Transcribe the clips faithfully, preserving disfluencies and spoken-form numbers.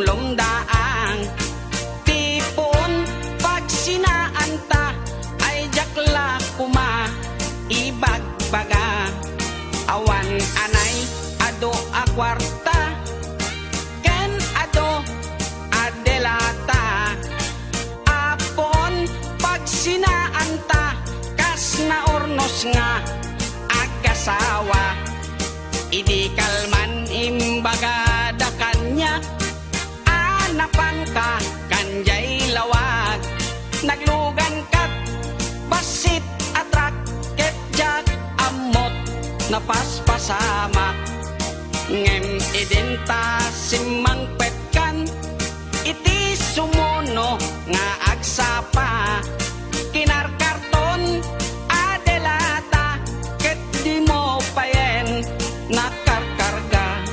lumdaang. Ti puon pagsinaanta ay diak la koma ibagbaga. Awan anay adu a kuarta ken adu a delata. Apon pagsinaanta kas naurnos nga agasawa. Idi kalman imbagada kaniak a napanka kan jay lawag. Naglugankat bassit a truck ket diak ammot napaspasamak. Ngem idinta simmangpetkan iti sumuno nga agsapa, kinarkarton a delata ket dimo payen nakarkarga.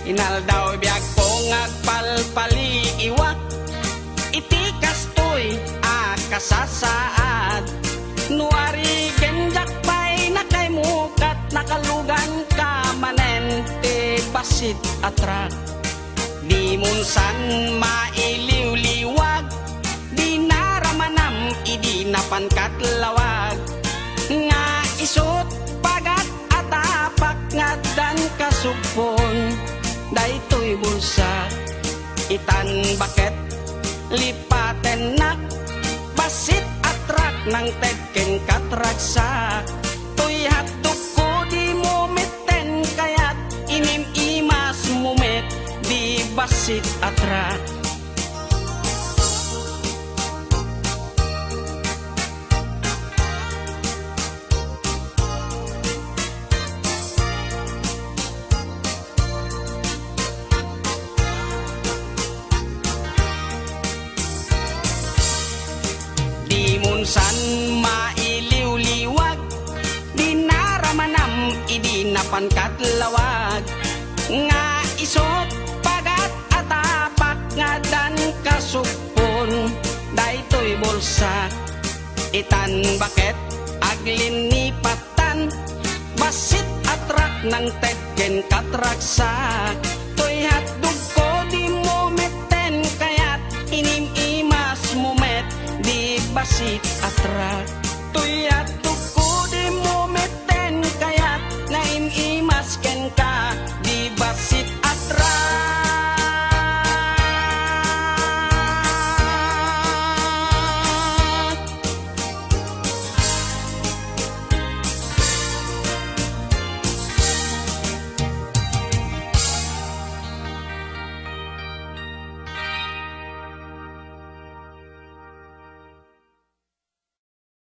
Inaldaw biagko nga agpalpaliiwak iti kastoy a kasasaad. No arigen diak pay nakaimukat, nakaluganka manen ti bassit a truck. Dimon san mailiwliwag, dinaramanam idi napankat lawag. Nga isut' pagat a tapak nga addan kasugpon daytoy bulsa. Itan baket lipatennak, bassit a truck nangted ken katragsak. Toy hotdogko dimo metten kayat, inim-imasmo met di bassit a truck. Dimon san mailiwliwag, dinaramanam idi napankat lawag. Nga isut' pagat a tapak nga addan kasugpon daytoy bulsa. Itan baket aglinnipattan, bassit a truck nangted ken katragsak. Toy hotdogko dimo metten kayat, inim-imasmo met di bassit a truck. Toy hot